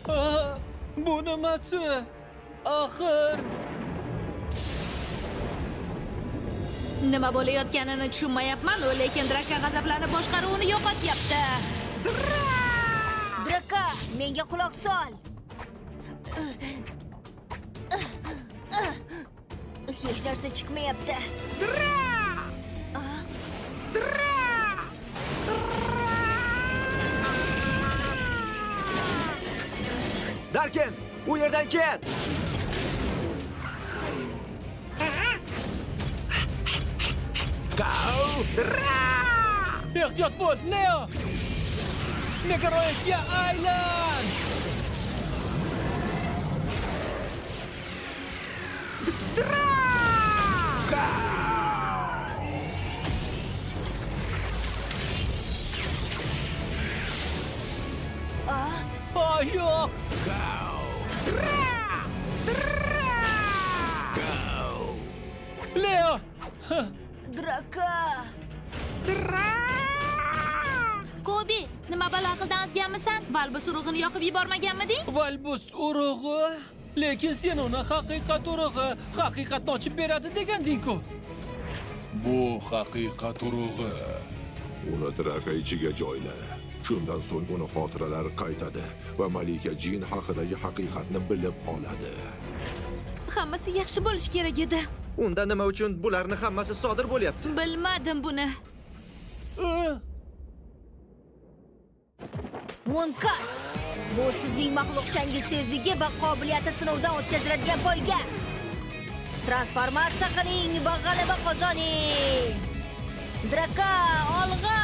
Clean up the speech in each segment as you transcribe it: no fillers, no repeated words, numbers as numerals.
Bu nimasi? Axir Nima bo'layotganini tushunmayapman, lekin Draka g'azablanib boshqaruvni yo'qotyapti. Draka, menga quloq sol. Hech narsa chiqmayapti. Darken, u yerdan ket! Ehtiyot bo'l, Leo! Megaroidga aylan! Ay, yo'q! Leo! Draka! Kobi, nima balo aqldan ozganmisan? Valbus urug'ini yoqib yubormaganmiding? Valbus urug'i? Lekin sen uni haqiqat urug'i, haqiqatni ochib beradi deganding-ku. Bu haqiqat urug'i. Uni Draka ichiga joyla. Shundan so'ng uni xotiralari qaytadi va Malika Jin haqidagi haqiqatni bilib oladi. Hammasi yaxshi bo'lishi kerak edi. Unda nima uchun bularni hammasi sodir bo'lyapti? Bilmadim buni. Moonkat! Bu sizning maxluqchangiz tezligi va qobiliyati sinovdan o'tkaziladigan poyga. Transformatsiya qiling va g'alaba qozoning. Draka, olg'a!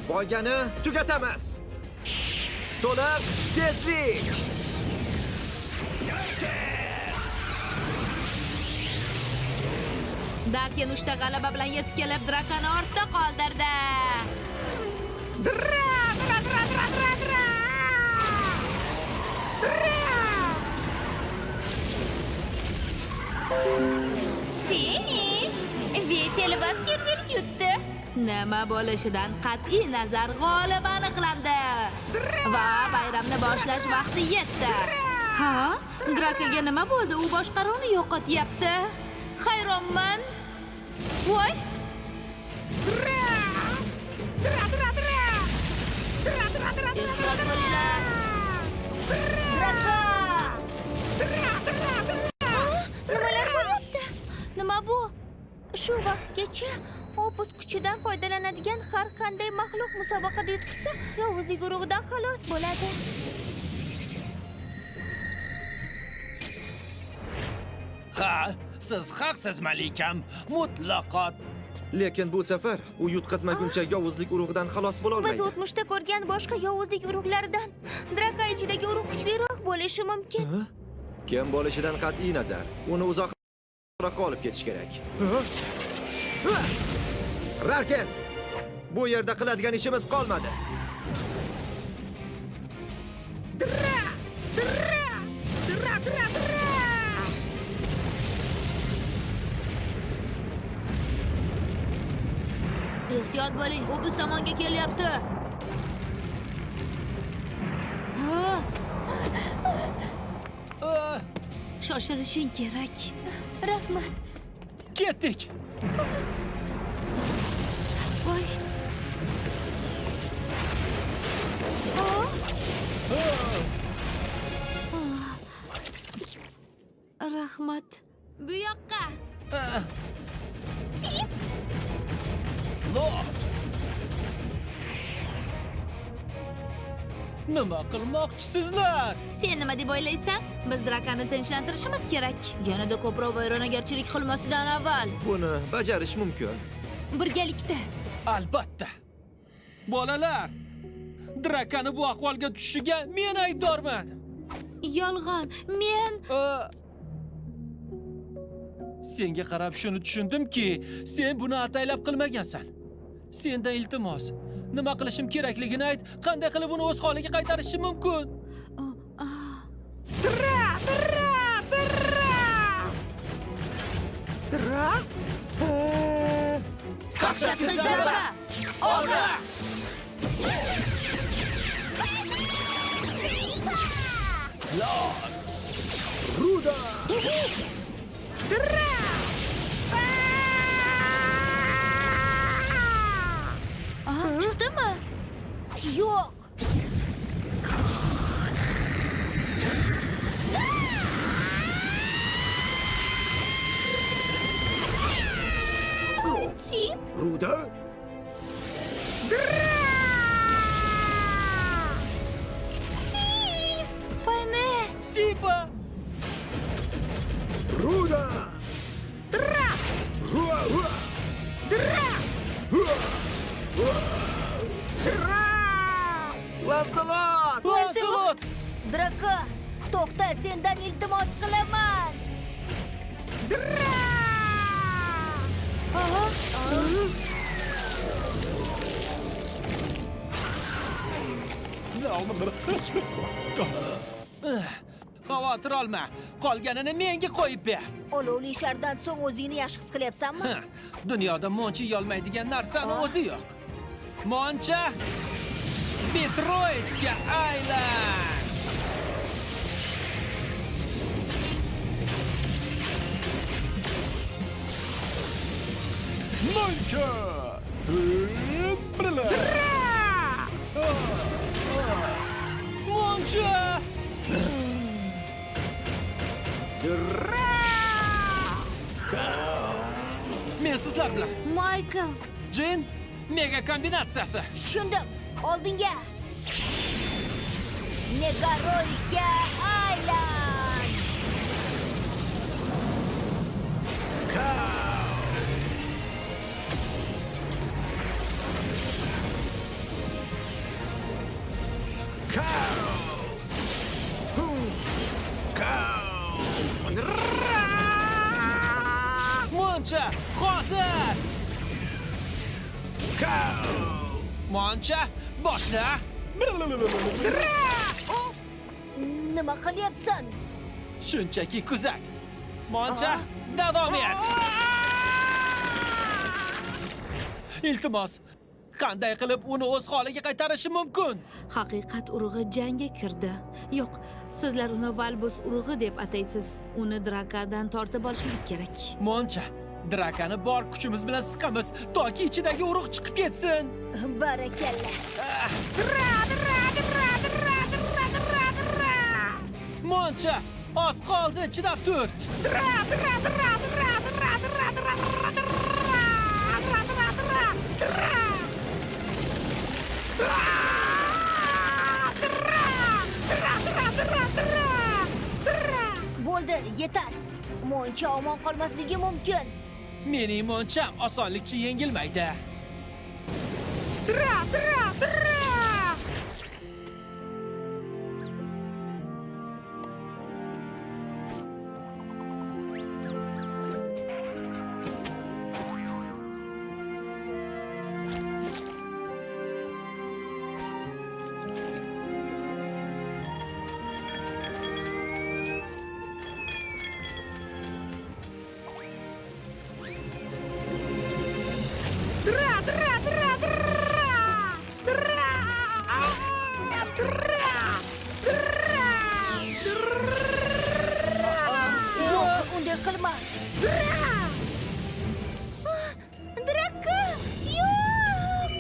Poygani tugatamiz. To'liq tezlik! Darken 3 ta g'alaba bilan yetib kelib, Drakani ortda qoldirdi. Finish! Vetel Baskervil yutdi. Nima bo'lishidan qat'iy nazar g'olib aniqlandi. Va bayramni boshlash vaqti yetdi. Ha? Drakaga nima bo'ldi? U boshqaruvni yo'qotyapti. Hayronman. Voy! Ehtiyot bo'linglar. Draka! Nimalar bo'lyapti? Nima bu? Shu vaqtgacha Opus kuchidan foydalanadigan har qanday maxluq musobaqada yutqizsa, yovuzlik urug'idan xalos bo'ladi. Ha, siz haqsiz malikam, mutlaqo. Lekin bu safar u yutqazmaguncha yovuzlik urug'idan xalos bo'la Biz olmaydi. o'tmishda ko'rgan boshqa yovuzlik urug'laridan Draka ichidagi urug' kuchliroq bo'lishi mumkin. Kim bo'lishidan qat'iy nazar, uni uzoqroqqa olib ketish kerak. Rarken! Bu yerda qiladigan ishimiz qolmadi. Ehtiyot bo'ling, u biz tomonga kelyapti. Ha, shoshilishing kerak. Rahmat. Ketdik. Voy. Rahmat. Bu yoqqa. Chip! Lord! Nima qilmoqchisizlar? Sen nima deb o'ylaysan? Biz Drakani tinchlantirishimiz kerak. Yanada ko'proq vayronagarchilik qilmasidan avval. Buni bajarish mumkin. Birgalikda. Albatta. Bolalar, Drakani bu ahvolga tushishiga men aybdorman. Yolg'on. Men Senga qarab shuni tushundimki, sen buni ataylab qilmagansan. Sendan iltimos, nima qilishim kerakligini ayt, qanday qilib uni o'z holiga qaytarishim mumkin? Qaqshatqich zarba! Olg'a! Ruda! Chiqdimi? Yo'q. Tip. Ruda? Tip. Pane. Sipa! Ruda! Dra! Rua, rua! Dra! Rua! Dra! Lanselot! Lanselot! Draka, to'xta, sendan iltimos qilaman. Dra! Xavotir olma. Qolganini menga qo'yib ber. Olovli shardan so'ng o'zingni yaxshi his qilyapsanmi? Ha, dunyoda moncha yeyolmaydigan narsani o'zi yo'q. Moncha Metroidga aylan! Moncha! Moncha! Men sizlar bilan. Michael. Jin mega kombinatsiyasi. Tushundim. Oldinga. Megaroidga aylan! Moncha, hozir! Moncha, boshla! Nima qilyapsan? Shunchaki kuzat. Moncha, davom et. Iltimos, qanday qilib uni o'z holiga qaytarishim mumkin? Haqiqat urug'i jangga kirdi. Yo'q, sizlar uni Valbus urug'i deb ataysiz. Uni Drakadan tortib olishingiz kerak. Moncha, Drakani bor kuchimiz bilan siqamiz, toki ichidagi urug' chiqib ketsin. Barakalla. Dra, dra, dra, dra, dra, dra, dra. Moncha, oz qoldi, chidab tur. Dra, dra, dra, dra, dra, dra, dra, dra, dra, dra, dra, dra. Dra, dra, dra, dra, dra, dra, dra. Bo'ldi, yetar. Moncha omon qolmasligi mumkin. Mening moncham osonlikcha yengilmaydi. Dra, dra, dra. Dra, dra, dra, dra, dra, dra, dra, dra. Yo'q, unday qilma. Dra! Draka! Yo'q!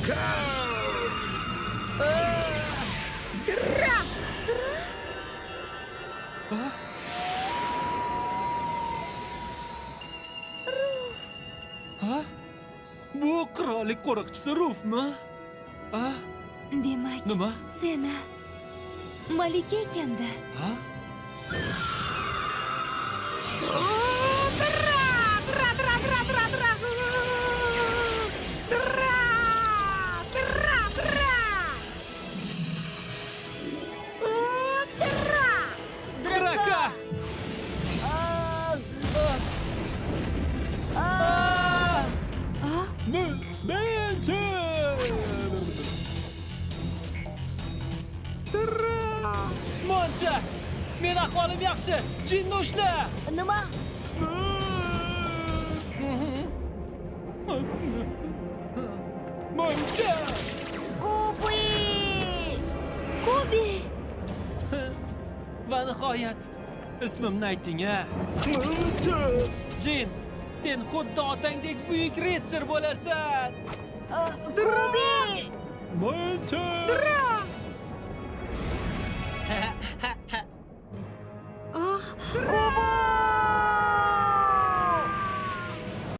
Dra! Ha? Bu qirollik qo'riqchisi Rufmi? Ha? Demak, Nima? Sena malika ekanda. Ha? Dra, dra, dra, dra, dra, dra. Dra, dra, dra. Dra! Draka! Ah! Ah! Mentor! Moncha! Men ahvolim yaxshi. Jinni ushla. Nima? Moncha! Kubi! Kobi! Va nihoyat ismimni aytding a? Jin, sen xuddi otangdek buyuk ritsar bo'lasan. Kubi! Moncha!